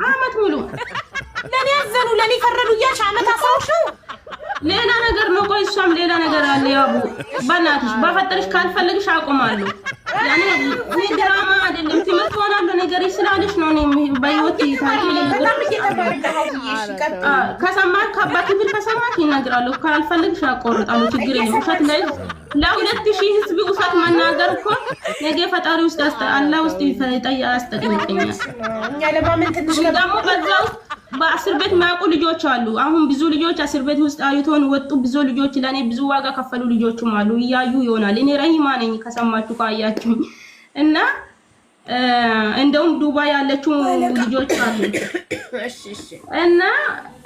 አመት ሙሉ። ለኔ ያዘኑ፣ ለኔ ፈረዱ እያልሽ አመት አስረውሽ ነው። ሌላ ነገር ነው። ቆይ እሷም ሌላ ነገር አለ። ያቡ፣ በእናትሽ በፈጠርሽ ካልፈለግሽ አቆማለሁ። ያኔ እኔ ድራማ አይደለም፣ ትምህርት ሆናለሁ ነገር ስላለሽ ነው። እኔ በህይወት በጣም እየተማርን ነው ሀውዬ። እሺ ቀጥይ። ከሰማሽ በክፍል ከሰማሽ ይነግራለሁ። ካልፈለግሽ አቆርጣለሁ። ችግር የለም። ውሸት ላይ ለ2000 ህዝብ ውሸት መናገር እኮ ነገ ፈጣሪ ውስጥ አላህ ውስጥ ያስጠይቀኛል። እኛ ለማመን ትንሽ ደግሞ በዛ ውስጥ በእስር ቤት የሚያውቁ ልጆች አሉ። አሁን ብዙ ልጆች እስር ቤት ውስጥ አይቶን ወጡ። ብዙ ልጆች ለእኔ ብዙ ዋጋ ከፈሉ ልጆችም አሉ። እያዩ ይሆናል። እኔ ረሂማ ነኝ ከሰማችሁ ካያችሁኝ። እና እንደውም ዱባይ ያለችው ልጆች አሉ። እሺ እሺ እና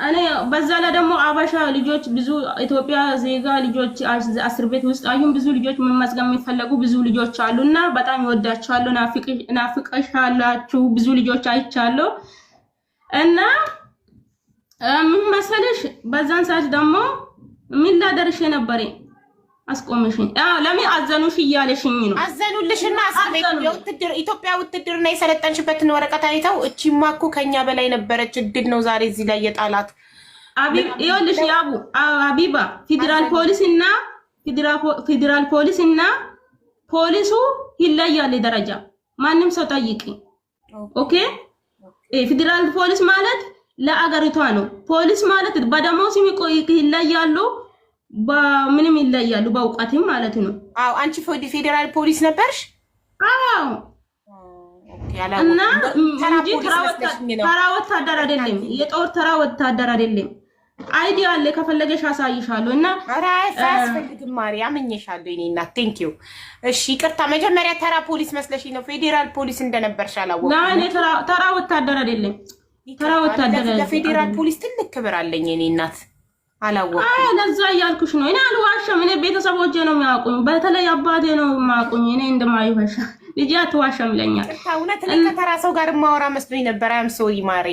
እኔ በዛ ላይ ደግሞ አበሻ ልጆች፣ ብዙ ኢትዮጵያ ዜጋ ልጆች እስር ቤት ውስጥ አሁን ብዙ ልጆች መመዝገብ የሚፈለጉ ብዙ ልጆች አሉ። እና በጣም ይወዳቸዋለሁ። ናፍቀሻላችሁ። ብዙ ልጆች አይቻለሁ። እና ምን መሰለሽ፣ በዛን ሰዓት ደግሞ ምን ላደርሽ ነበር አስቆመሽኝ። አዎ፣ ለምን አዘኑሽ እያለሽኝ ነው። አዘኑልሽና እስር ቤት አዘኑ። ኢትዮጵያ ውትድርና የሰለጠንሽበትን ወረቀት አይተው እቺማ እኮ ከኛ በላይ ነበረች፣ እድል ነው ዛሬ እዚህ ላይ የጣላት። ይኸውልሽ ያቡ አቢባ፣ ፌዴራል ፖሊስ እና ፖሊሱ ይለያል ደረጃ። ማንም ሰው ጠይቂ። Okay፣ ፌዴራል ፖሊስ ማለት ለአገሪቷ ነው። ፖሊስ ማለት በደሞዝ ይለያሉ፣ በምንም ይለያሉ፣ በእውቀትም ማለት ነው። አዎ፣ አንቺ ፌዴራል ፖሊስ ነበርሽ? አዎ። ያላወቅኩም። እና ተራ እንጂ ፖሊስ መስለሽኝ ነው። ተራ ወታደር አይደለም፣ የጦር ተራ ወታደር አይደለም። ID አለ፣ ከፈለገሽ አሳይሻለሁ። እና ኧረ አያስፈልግም ማሪ፣ አምኜሻለሁ የእኔ እናት፣ thank you። እሺ ይቅርታ፣ መጀመሪያ ተራ ፖሊስ መስለሽኝ ነው። ፌዴራል ፖሊስ እንደነበርሽ አላወቅኩም። እኔ ተራ ወታደር አይደለም። ተራ ወታደር ለፌዴራል ፖሊስ ትልቅ ክብር አለኝ የእኔ እናት፣ አላወቅኩም። አይ፣ ለዛ እያልኩሽ ነው። እኔ አልዋሸም። እኔ ቤተሰቦቼ ነው የሚያውቁኝ፣ በተለይ አባቴ ነው የሚያውቁኝ። እኔ እንደማይዋሻ ልጄ አትዋሸም ይለኛል። ይቅርታ፣ እውነት እኔ ከተራ ሰው ጋር የማወራ መስሎኝ ነበር። I'm sorry ማሬ፣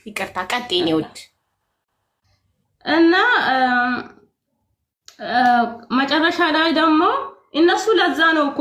ይቅርታ። ቀጥይ የኔ ውድ። እና መጨረሻ ላይ ደግሞ እነሱ ለዛ ነው እኮ